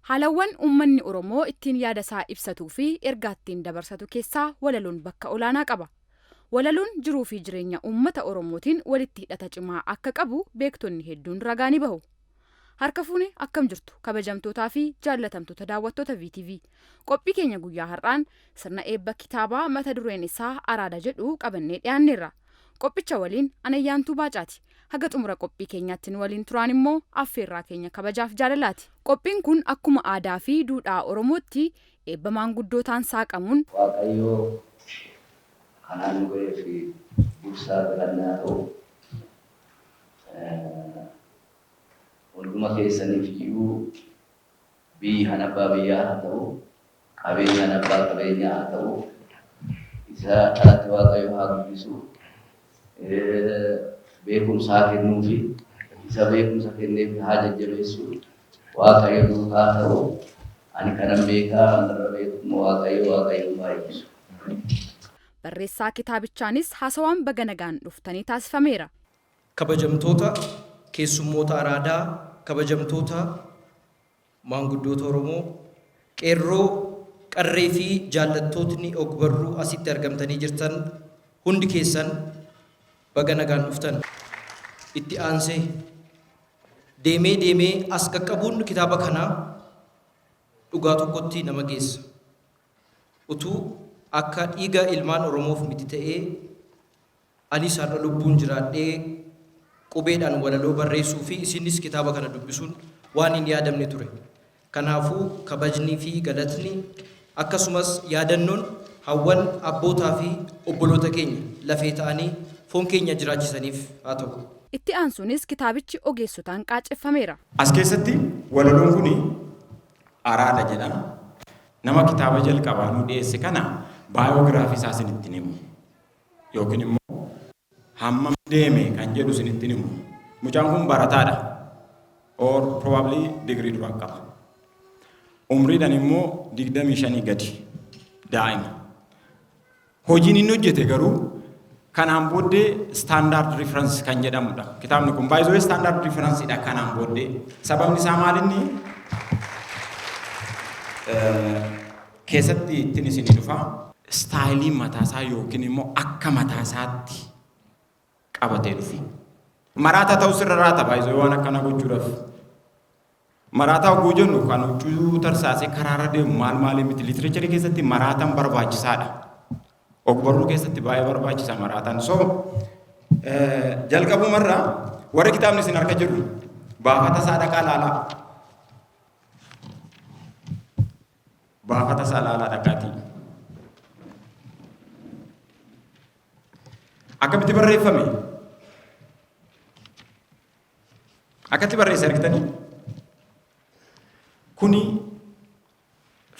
Haalawwan uummanni Oromoo ittiin yaada isaa ibsatuu fi ergaa ittiin dabarsatu keessaa walaloon bakka olaanaa qaba. Walaloon jiruu fi jireenya uummata Oromootiin walitti hidhata cimaa akka qabu beektonni hedduun ragaa ni bahu. Harka fuune, akkam jirtu kabajamtootaa fi jaallatamtoota daawwattoota VTV? Qophii keenya guyyaa har'aan sirna eebba kitaabaa mata dureen isaa Araada jedhu qabannee dhiyaanneerra. Qophicha waliin Anayyaantuu Baacaati. Haga xumura qophii keenyaatti nu waliin turaan immoo affeerraa keenya kabajaaf jaalalaati. Qophiin kun akkuma aadaa fi duudhaa Oromootti eebba maanguddootaan saaqamuun Waaqayyoo kanaan nu ga'ee fi dursaa galanni haa ta'u. Hunduma keessaniif iyyuu biyyi kan abbaa biyyaa haa ta'u, qabeenyaan abbaa qabeenyaa haa ta'u, isa dhalate Waaqayyo haa guddisu, beekumsa haa kennuufi, isa beekumsa kenneef haa jajjabeessu, Waaqayyo duukaa haa ta'u, ani kanan beekaa, irra beeku immoo Waaqayyo, Waaqayyo haa eebbisu. Barreessaa kitaabichaanis haasawaan baga nagaan dhuftanii taasifameera. Kabajamtoota keessummoota Araadaa, kabajamtoota maanguddoota Oromoo, qeerroo, qarree fi jaallattootni ogbarruu asitti argamtanii jirtan hundi keessan baga nagaan dhuftan. Itti aansee, deemee deemee as qaqqabuun kitaaba kanaa dhugaa tokkotti nama geessa. Utuu akka dhiiga ilmaan Oromoof miti ta'ee anis har'a lubbuun jiraadhee qubeedhaan walaloo barreessuu fi isinis kitaaba kana dubbisuun waan hin yaadamne ture. Kanaafuu kabajnii fi galatni akkasumas yaadannoon hawwan abbootaa fi obboloota keenya lafee ta'anii foon keenya jiraachisaniif haa ta'u. Itti aansuunis kitaabichi ogeessotaan qaaceffameera. As keessatti walaloon kuni Araada jedha. Nama kitaaba jalqabaa nuu dhiyeesse kana baayogiraafii isaa isinitti hin himu. Yookiin immoo hammam deeme kan jedhu isinitti hin himu. Mucaan kun barataadha. Or probably digirii duraa qaba. Umriidhaan immoo 25 gadi daa'ima. Hojiin inni hojjete garuu kanaan booddee standard reference kan jedhamudha. Kitaabni kun baay'ee standard reference dha kanaan booddee. Sababni isaa maal inni keessatti ittiin isinii dhufa. Istaayilii mataasaa yookiin immoo akka mataasaatti qabatee dhufe. Maraataa ta'uu sirra raata baay'ee waan akkana gochuudhaaf. Maraataa hogguu jennu kan huccuu tarsaasee karaarra deemu maal maalii miti. Literature keessatti maraataan barbaachisaadha. Ogbarruu keessatti baay'ee barbaachisa maraataan. So jalqabumarraa warri kitaabni isin harka jiru baafata isaa dhaqaa laalaa. Baafata isaa laalaa dhaqaatii. Akkamitti barreeffame? Akkatti barreesse argitanii? Kuni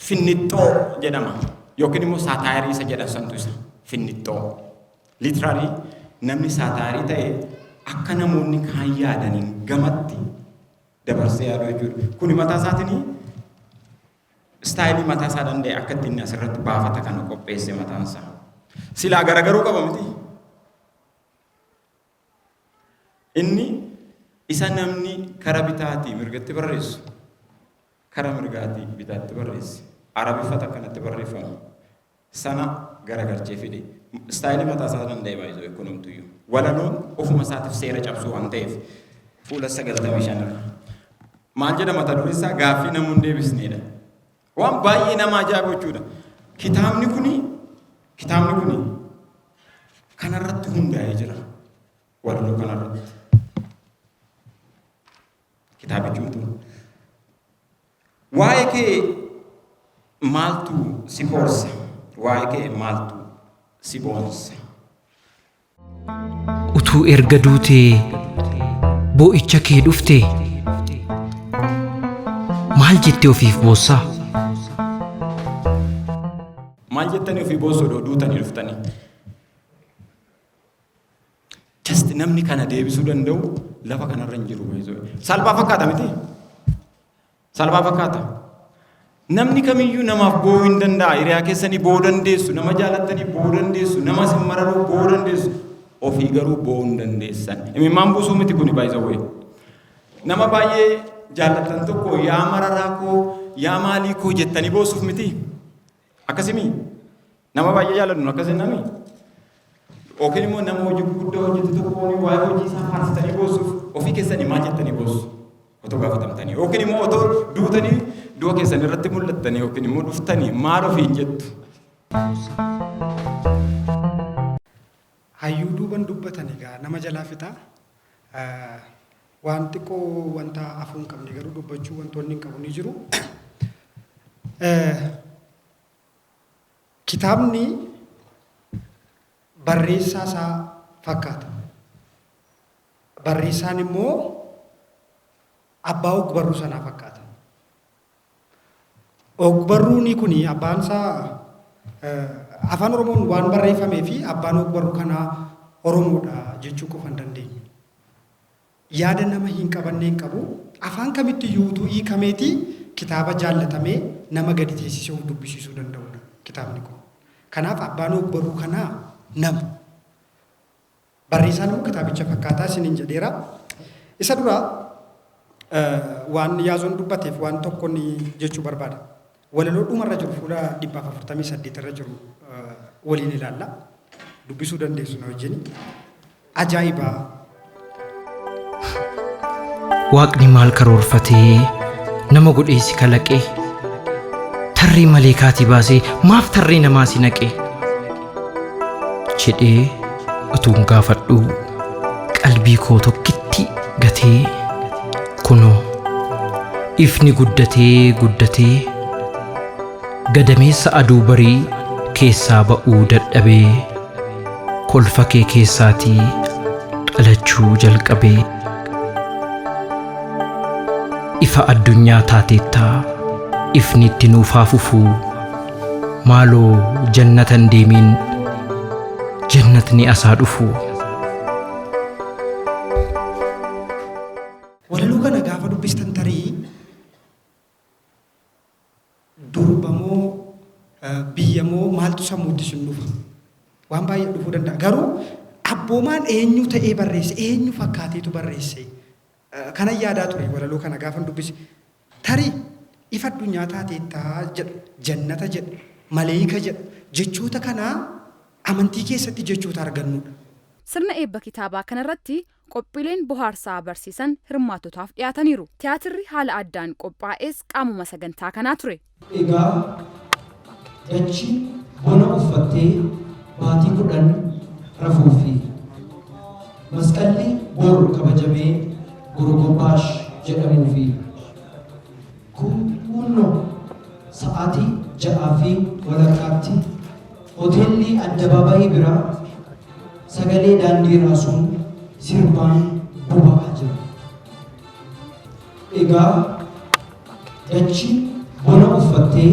finnixxoo jedhama. Yookiin immoo saataayirii isa jedhan santu isa finnixxoo. Literally namni saataayirii ta'e akka namoonni kaan yaadaniin gamatti dabarsee yaadu jechuudha. Kuni mataa isaatiin istaayilii mataa isaa danda'e akka ittiin asirratti baafata kana qopheesse mataan isaa. Silaa garagaruu qaba miti. Inni isa namni kara bitaatii mirgatti barreessu kara mirgaatii bitaatti barreesse. Arabiffata akkanatti barreeffamu. Sana garagalchee fide. Istaayilii mataa isaa danda'e baay'isoo kunumtuyyuu. Walaloon ofuma isaatiif seera cabsuu waan ta'eef fuula 95 irra. Maal jedha mata dureen isaa? Gaaffii namuu hin deebisneedha. Waan baay'ee nama ajaa'ibu jechuudha. Kitaabni kuni kanarratti hundaa'ee jira. Walaloo kanarratti. Kitaabichi utuu. Waa'ee kee maaltu si koorsa? Waa'ee kee maaltu si boonsa? Utuu erga duutee boo'icha kee dhufte maal jettee ofiif boossaa? Maal jettanii ofii boossu odoo duutanii dhuftanii? Just namni kana deebisuu danda'u lafa kanarra hin jiru. Salphaa fakkaata miti? Salphaa fakkaata. Namni kamiyyuu namaaf boo'uu hin danda'a. Hiriyaa keessanii boo'uu dandeessu. Nama jaalattanii boo'uu dandeessu. Nama isin mararuu boo'uu dandeessu. Ofii garuu boo'uu hin dandeessan. Imimmaan buusuu miti kuni by the way. Nama baay'ee jaallattan tokko yaa mararaa koo, yaa maalii koo jettanii boossuuf miti. Akkasimii nama baay'ee jaalladhu akkas jennami. Yookiin immoo nama hojii gurguddaa hojjetu tokkoon waa'ee hojii isaa faarsitanii boossuuf ofii keessanii maal jettanii boossu? Otoo gaafatamtanii yookiin immoo otoo duutanii du'a keessan irratti mul'attanii yookiin immoo dhuftanii maal ofiin jettu? Hayyuu duuban dubbatan egaa nama jalaa fixa. Waan xiqqoo wanta afuu hin qabne garuu dubbachuu wantoonni hin qabu ni jiru. Kitaabni barreessaa isaa fakkaata. Barreessaan immoo abbaa ogbarruu sanaa fakkaata. Ogbarruun kun abbaan isaa Afaan Oromoon waan barreeffamee fi abbaan ogbarruu kanaa Oromoodha jechuu qofa hin dandeenyu. Yaada nama hin qabanne hin qabu. Afaan kamitti iyyuu utuu hiikameeti kitaaba jaallatamee nama gadi teessisee of dubbisiisuu danda'udha kitaabni kun. Kanaaf abbaan ogbarruu kanaa nama. Barreessaan immoo kitaabicha fakkaataa isiniin jedheera. Isa dura waan Yaazoon dubbateef waan tokko ni jechuu barbaada. Walaloo dhumarra jiru fuula 148 irra jiru waliin ilaalla. Dubbisuu dandeessu na wajjin. Ajaa'iba! Waaqni maal karoorfatee nama godhee si kalaqee tarree maleekaatii baasee maaf tarree namaa si naqee jedhee utuun gaafadhuu qalbii koo tokkitti gatee kunoo ifni guddatee guddatee gadameessa aduu barii keessaa ba'uu dadhabee kolfa kee keessaatii dhalachuu jalqabee ifa addunyaa taateettaa ifni itti nuuf haa fufuu maaloo jannatan deemiin jannatni asaa dhufu. Walaloo kana gaafa dubbistan tarii durba moo biyya moo maaltu sammuutti isin dhufa? Waan baay'ee dhufuu danda'a. Garuu abboomaan eenyu ta'ee barreesse? Eenyu fakkaateetu barreesse? Kanan yaadaa ture walaloo kana gaafan dubbise. Tarii ifa addunyaa taateettaa jedha, jannata jedha, maleeyika jedha. Jechoota kana amantii keessatti jechoota argannudha. Sirna eebba kitaabaa kanarratti qophiileen bohaarsaa barsiisan hirmaattotaaf dhiyaataniiru. Tiyaatirri haala addaan qophaa'es qaamuma sagantaa kanaa ture. Egaa dachiin bona uffattee baatii 10 rafuufi. Masqalli bor kabajamee Gorogobbaash jedhamuufi. Kuunnoo sa'aatii 6 fi walakkaatti hoteelli Addabaabaayii bira sagalee daandii raasuun sirbaan boba'aa jira. Egaa dachiin bona uffattee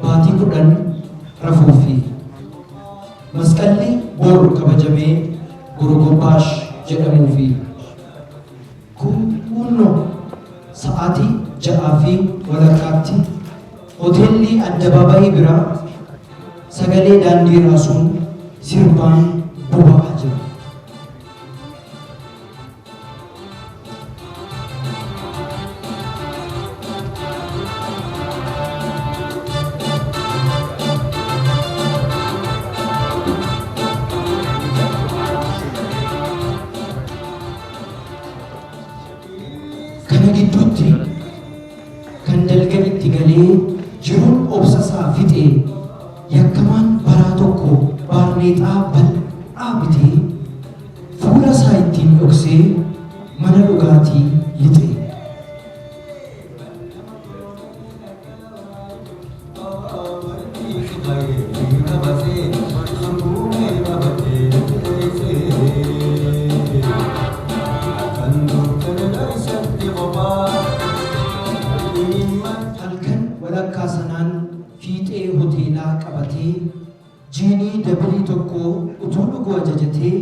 baatii 10 rafuufi. Masqalli bor kabajamee Gorogobbaash jedhamuufi. Kuunnoo sa'aatii 6 fi walakkaatti hoteelli Addabaabaayii bira sagalee daandii raasuun sirbaan boba'aa jira. Kana gidduutti kan dalga itti galee jiruun obsasaa fixe yakkamaan baraa tokko baarneexaa bal'aa bitee fuula isaa ittiin dhoksee mana dhugaatii lixe. Halkan walakkaa sanaan fiixee hoteelaa qabatee jiinii dabilii tokko utuu dhuguu ajajatee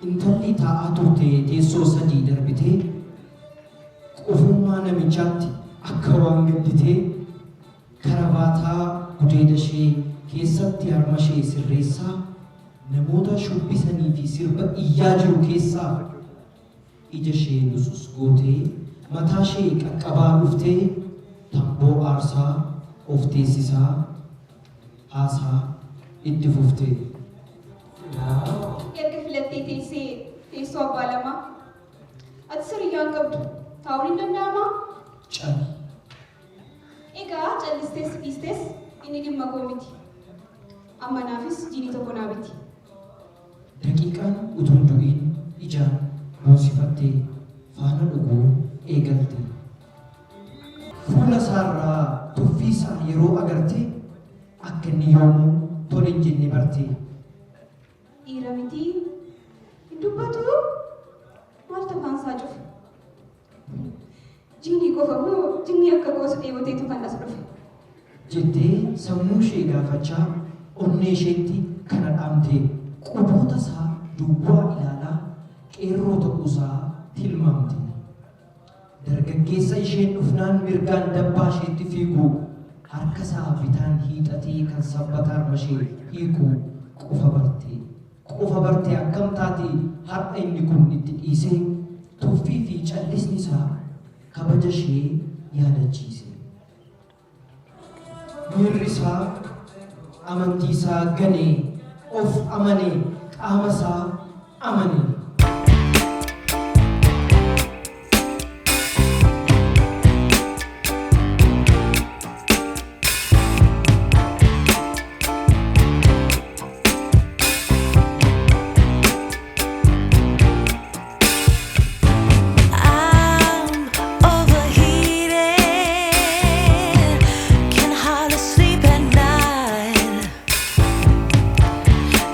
intalli taa'aa turte teessoo sadii darbitee qofummaa namichaatti akka waan gadditee karavaataa gudeeda ishee keessatti harma ishee sirreessaa namoota shubbisanii fi sirba iyyaa jiru keessaa ija ishee lusus gootee mataa ishee qaqqabaa dhuftee Tamboo aarsaa of teessisaa haasaa itti fufte. Erga filattee teessee teessoo abbaa lamaa. Ati siriyyaan qabdu taa'uun hin danda'amaa? Cal. Egaa callistees dhiistes inni dhimma koo miti. Amma naafis jiinii tokko naa biti. Daqiiqaan utuu hin du'in ijaan boonsifattee faana dhuguu eegalte. Fuula isaarraa tuffii isaa yeroo agarte akka inni yoomuu tole hin jenne barte. Dhiira mitii hin dubbatu maaltu afaan isaa cufe? Jiinii qofa moo jinnii akka koosu dheeboteetu kan as dhufe? Jettee sammuu ishee gaafachaa onnee isheetti kana dhaamte. Quboota isaa duwwaa ilaalaa qeerroo ta'uusaa tilmaamte. Dargaggeessa isheen dhufnaan mirgaan dabbaa isheetti fiigu, harka isaa bitaan hiixatee kan sabbata harma ishee hiiku qofa barte. Qofa barte akkam taate har'a inni kun itti dhiisee tuffii fi callisni isaa kabaja ishee yaadachiise. Miirri isaa amantii isaa gane, of amane, qaama isaa amane. I'm overheated, can hardly sleep at night,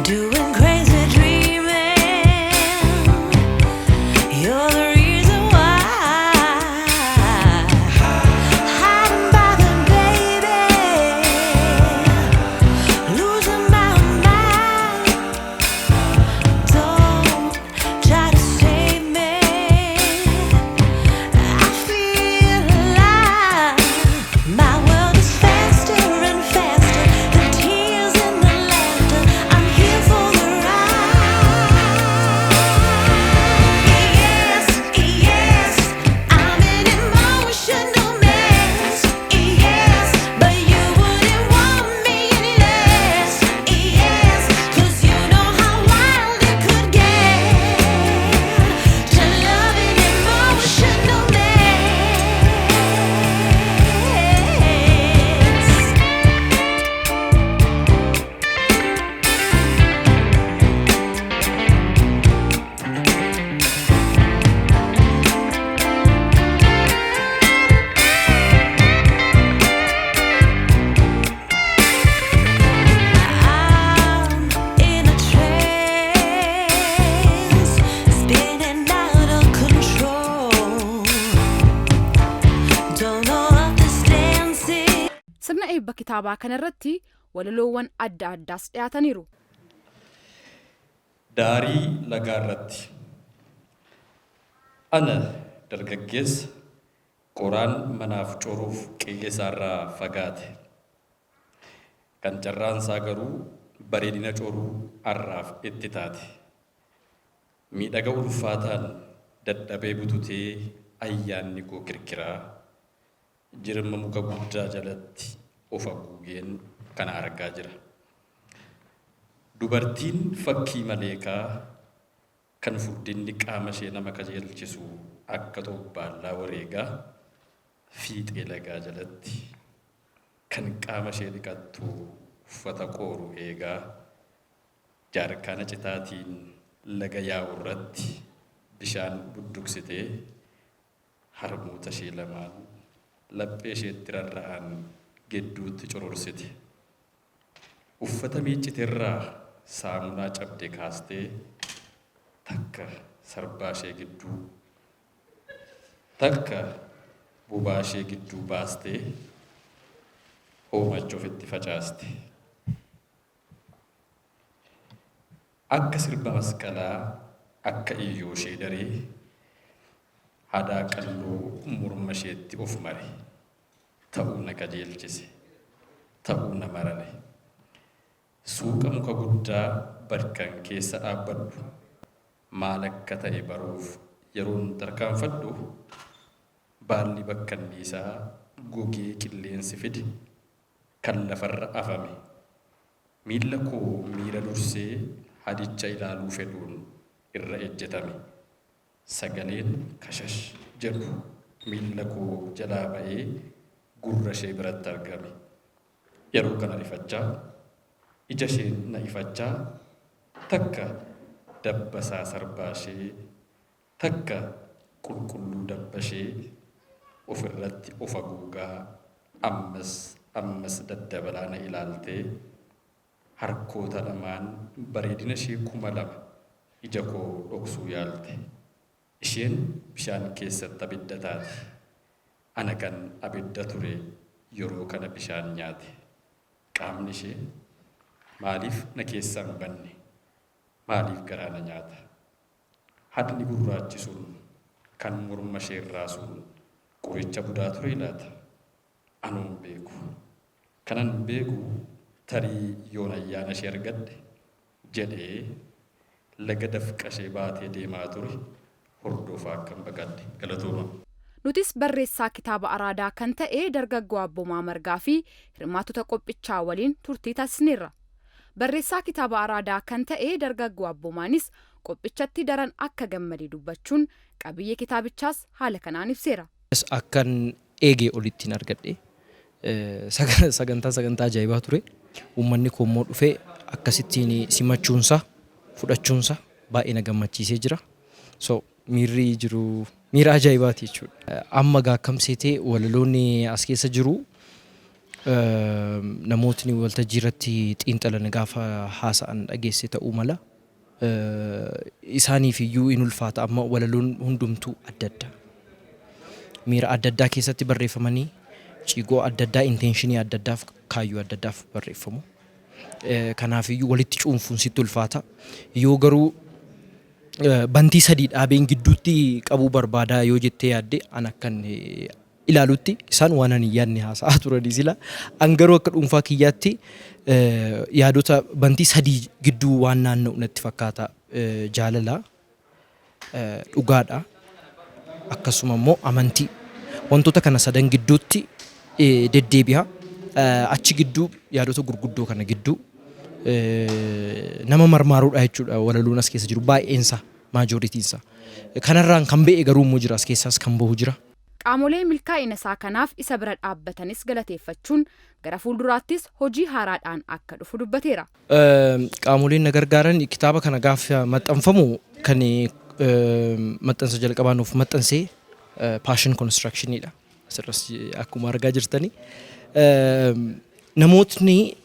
doing crazy dreaming. You're the reason why. Hiding by the baby, losing my mind. Don't try to save me. I feel alive. My world is faster and faster. The tears and the laughter. I'm here for the ride. Yes, yes, I'm an emotional mess. Yes, but you wouldn't want me any less. Yes, 'cause you know how wild it could get to love an emotional mess. I'm in a trance, spinning out of control. Don't know what this dance is. Sirna eebba kitaabaa kanarratti walaloowwan adda addaas dhiyaataniiru. Daarii lagaa irratti. Ana dargaggeessa qoraan manaaf coruuf qe'ee isaarraa fagaate. Kan carraan isaa garuu bareedina coruu har'aaf itti taate. Miidhaga ulfaataan dadhabee bututee ayyaanni koo kirkiraa jirma muka guddaa jalatti of haguugeen kana argaa jira. Dubartiin fakkii maleekaa kan furdinni qaama ishee nama qajeelchisu akka xobbaallaa wareegaa fiixee lagaa jalatti kan qaama ishee dhiqattu uffata qooru eegaa jaarkaana citaatiin laga yaa'u irratti bishaan budduqsitee harmoota ishee lamaan laphee isheetti rarra'an gidduutti cororsite. Uffata miicciterraa saamunaa cabde kaastee takka sarbaa ishee gidduu takka bobaa ishee gidduu baastee hoomacha ofitti facaaste. Akka sirba masqalaa akka iyyoo ishee daree hadaa qalloo morma isheetti of mare ta'uu na qajeelchise ta'uu na marare. Suuqa muka guddaa barkan keessa dhaabbadhu maal akka ta'e baruuf yeroon tarkaanfadhu baalli bakkanniisaa gogee qilleensi fide kan lafarra afame. Miilla koo miira dursee hadicha ilaaluu fedhuun irra ejjetame. Sagaleen kashash jedhu miilla koo jalaa ba'ee gurra ishee biratti argame. Yeroo kana rifachaa, ija isheen na ifachaa, takka dabbasaa sarbaa ishee, takka qulqulluu dabba ishee ofirratti of haguugaa ammas ammas daddabalaa na ilaaltee harkoota lamaan bareedina ishee 2000 ija koo dhoksuu yaalte. Isheen bishaan keessatti abidda taate. Ana kan abidda ture yeroo kana bishaan nyaate. Qaamni ishee maaliif na keessaa hin banne? Maaliif garaa na nyaata? Hadni gurraachi sun kan morma isheerraa sun qoricha budaa turee laata? Anoo hin beeku. Kanan beeku tarii yoon ayyaana ishee argadhe jedhee laga dafqa ishee baatee deemaa ture hordofaa akkan baqadhe. Galatoomaa. Nutis barreessaa kitaaba Araadaa kan ta'e dargaggoo Abboomaa Margaa fi hirmaattota qophichaa waliin turtii taasisneerra. Barreessaa kitaaba Araadaa kan ta'e dargaggoo Abboomaanis qophichatti daran akka gammade dubbachuun qabiyyee kitaabichaas haala kanaan ibseera. Akkan eegee olittiin argadhe. Sagantaa sagantaa ajaa'ibaa ture. Uummanni koo immoo dhufee akkasittiin simachuunsaa fudhachuunsaa baay'ee na gammachiisee jira. So miirri jiru miira ajaa'ibaati jechuudha. Amma gaa akkam seetee walaloonni as keessa jiru namootni waltajjii irratti xiinxalan gaafa haasa'an dhageesse ta'uu mala. Isaaniif iyyuu in ulfaata amma walaloon hundumtuu adda adda. Miira adda addaa keessatti barreeffamanii ciigoo adda addaa intention adda addaaf kaayyoo adda addaaf barreeffamu. Kanaaf iyyuu walitti cuunfuun sitti ulfaata. Yoo garuu bantii sadii dhaabeen gidduutti qabuu barbaadaa yoo jettee yaadde an akkan ilaalutti isaan waan ani hin yaadne haasa'aa turanii sila. An garuu akka dhuunfaa kiyyaatti yaadota bantii sadii gidduu waan naanna'u natti fakkaata. Jaalala, dhugaadha, akkasuma immoo amantii. Wantoota kana sadan gidduutti deddeebi'a. Achi gidduu yaadota gurguddoo kana gidduu nama marmaaruudha jechuudha walaloon as keessa jiru baay'eensaa maajoriitiinsaa. Kanarraan kan ba'e garuu immoo jira as keessaas kan bahu jira. Qaamolee milkaa'ina isaa kanaaf isa bira dhaabbatanis galateeffachuun gara fuulduraattis hojii haaraadhaan akka dhufu dubbateera. Qaamoleen na gargaaran kitaaba kana gaafa maxxanfamu kan maxxansa jalqabaa nuuf maxxanse Passion Constructionidha. Asirras akkuma argaa jirtani. Namootni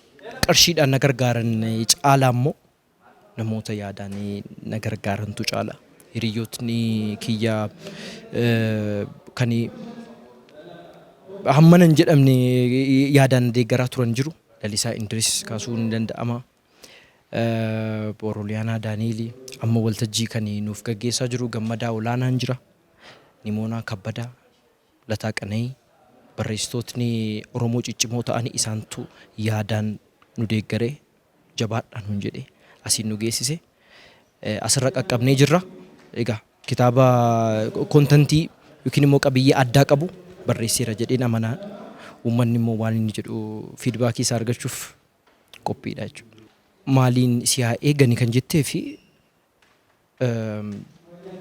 qarshiidhaan na gargaaran caalaa immoo namoota yaadaan na gargaarantu caala. Hiriyyootni kiyya kan hammana hin jedhamne yaadaan deeggaraa turan jiru. Lalisaa Indiris kaasuun ni danda'ama. Booroliyaanaa Daani'eelii amma waltajjii kan nuuf gaggeessaa jiru Gammadaa Olaanaan jira. Nimoonaa Kabbadaa, Lataa Qana'ii barreessitootni Oromoo ciccimoo ta'an isaantu yaadaan nu deeggaree jabaadhaa nuun jedhee asiin nu geessise. Asirra qaqqabnee jirra. Egaa kitaaba kontantii yookiin immoo qabiyyee addaa qabu barreesseera jedheen amana. Uummanni immoo waan inni jedhu fiidbaakii isaa argachuuf qophiidha jechuudha. Maaliin si haa eegani kan jettee fi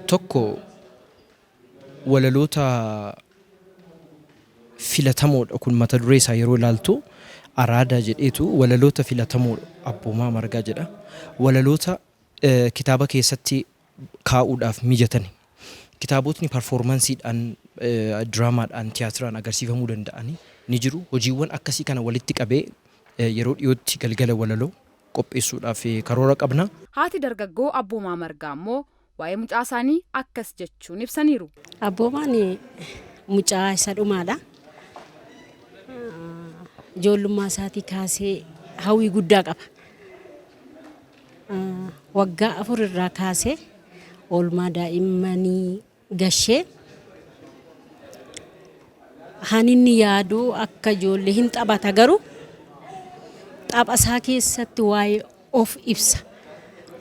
tokko walaloota filatamoodha kun mata duree isaa yeroo ilaaltu Araada jedheetu walaloota filatamoodha Abboomaa Margaa jedha. Walaloota kitaaba keessatti kaa'uudhaaf mijatani. Kitaabotni parfoormansiidhaan, diraamaadhaan, tiyaatiraan agarsiifamuu danda'ani ni jiru. Hojiiwwan akkasii kana walitti qabee yeroo dhiyootti galgala walaloo qopheessuudhaaf karoora qabna. Haati dargaggoo Abboomaa Margaa ammoo waa'ee mucaasaanii akkas jechuun ibsaniiru. Abboomaan mucaa isa dhumaadha. Ijoollummaa isaatii kaasee hawwii guddaa qaba. Waggaa 4 irraa kaasee oolmaa daa'immanii gashee han inni yaadu akka ijoollee hin taphata garuu tapha isaa keessatti waa'ee of ibsa.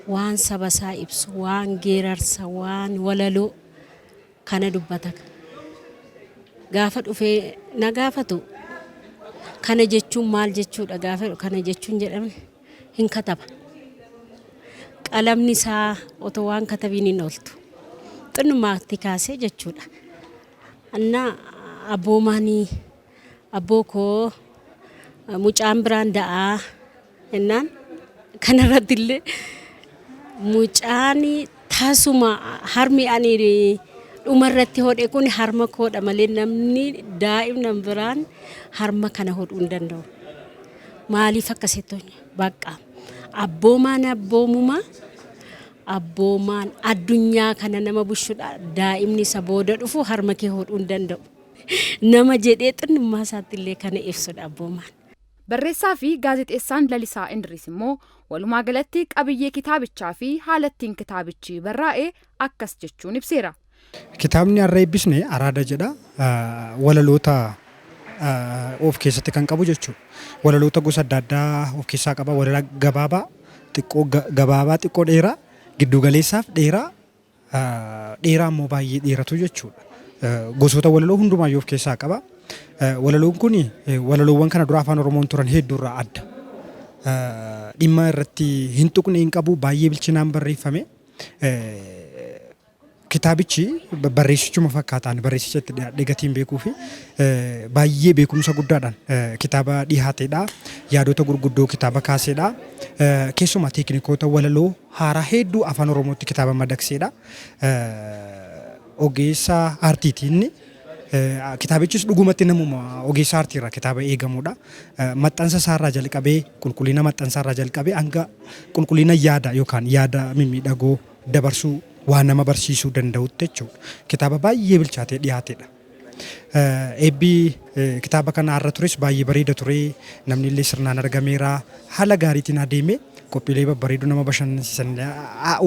Waan saba isaa ibsu, waan geerarsa, waan walaloo kana dubbata. Gaafa dhufee na gaafatu, kana jechuun maal jechuudha gaafa kana jechuun jedhame, hin kataba. Qalamni isaa otoo waan katabiin hin ooltu. Xinnumaatti kaasee jechuudha. Annaa abboomaanii abboo koo mucaan biraan da'aa jennaan, kanarratti illee mucaan tasuma harmi ani dhumarratti hodhe kun harma koodha malee namni daa'imna biraan harma kana hodhuu hin danda'u. Maaliif akkasitti bakka abboomaan abboomumaa abboomaan addunyaa kana nama bushuudha, daa'imni isa booda dhufu harma kee hodhuu hin danda'u. Nama jedhee xinnummaa isaatti illee kana ibsudha abboomaan. Barreessaa fi gaazexeessaan Lalisaa Indiriis immoo walumaa galatti qabiyyee kitaabichaa fi haala ittiin kitaabichi barraa'e akkas jechuun ibseera. Kitaabni har'a eebbisne Araada jedha. Walaloota of keessatti kan qabu jechuudha. Walaloota gosa adda addaa of keessaa qaba. Walaloo gabaabaa, xiqqoo gabaabaa, xiqqoo dheeraa, giddu galeessaaf dheeraa, dheeraa immoo baay'ee dheeratu jechuudha. Gosoota walaloo hundumaayyuu of keessaa qaba. Walaloon kun walaloowwan kana dura afaan Oromoon turan hedduurraa adda. Dhimma irratti hin tuqne hin qabu, baay'ee bilchinaan barreeffame. Kitaabichi barreessichuma fakkaataan barreessicha itti dhiyaadhee gatiin beekuu fi baay'ee beekumsa guddaadhaan kitaaba dhiyaateedha. Yaadota gurguddoo kitaaba kaaseedha. Keessumaa teeknikoota walaloo haaraa hedduu afaan Oromootti kitaaba madaqseedha. Ogeessa aartiiti inni. Kitaabichis dhugumatti namuma ogeessa aartiirraa kitaaba eegamudha. Maxxansa isaarraa jalqabee, qulqullina maxxansaarraa jalqabee hanga qulqullina yaada yookaan yaada mimmiidhagoo dabarsuu waa nama barsiisuu danda'utti jechuudha. Kitaaba baay'ee bilchaatee dhiyaatedha. Eebbi kitaaba kana har'a tures baay'ee bareeda ture. Namni illee sirnaan argameera. Haala gaariitiin adeeme, qophiilee babbareedoo nama bashannansiisan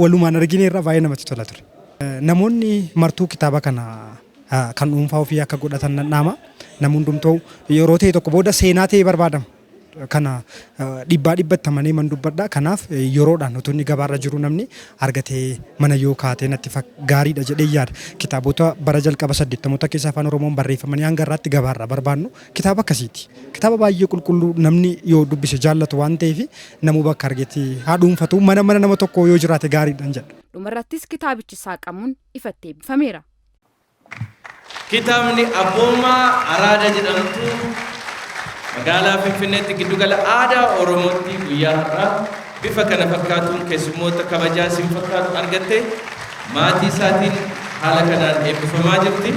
walumaan argineerra, baay'ee namatti tola ture. Namoonni martuu kitaaba kana kan dhuunfaa ofii akka godhatan nan dhaama. Namni hundumtuu yeroo ta'e tokko booda seenaa ta'ee barbaadama. Kana dhibbaa dhibbatti amanee man dubbadha. Kanaaf yeroodhaan utuu inni gabaarra jiru namni argatee mana yoo kaatee natti gaariidha jedhee yaada. Kitaabota bara jalqaba 80moota keessa afaan Oromoon barreeffamanii hanga irraatti gabaarra barbaannu kitaaba akkasiiti. Kitaaba baay'ee qulqulluu namni yoo dubbise jaallatu waan ta'eef, namuu bakka argetti haa dhuunfatu, mana mana nama tokko yoo jiraate gaariidhaan jedha. Dhumarrattis kitaabichi saaqamuun ifatti eebbifameera. Kitaabni Abboomaa Araada jedhamtu magaalaa Finfinneetti giddugala aadaa Oromootti guyyaa har'aa bifa kana fakkaatuun keessummoota kabajaa isin fakkaatu argatte maatii isaatiin haala kanaan eebbifamaa jirti.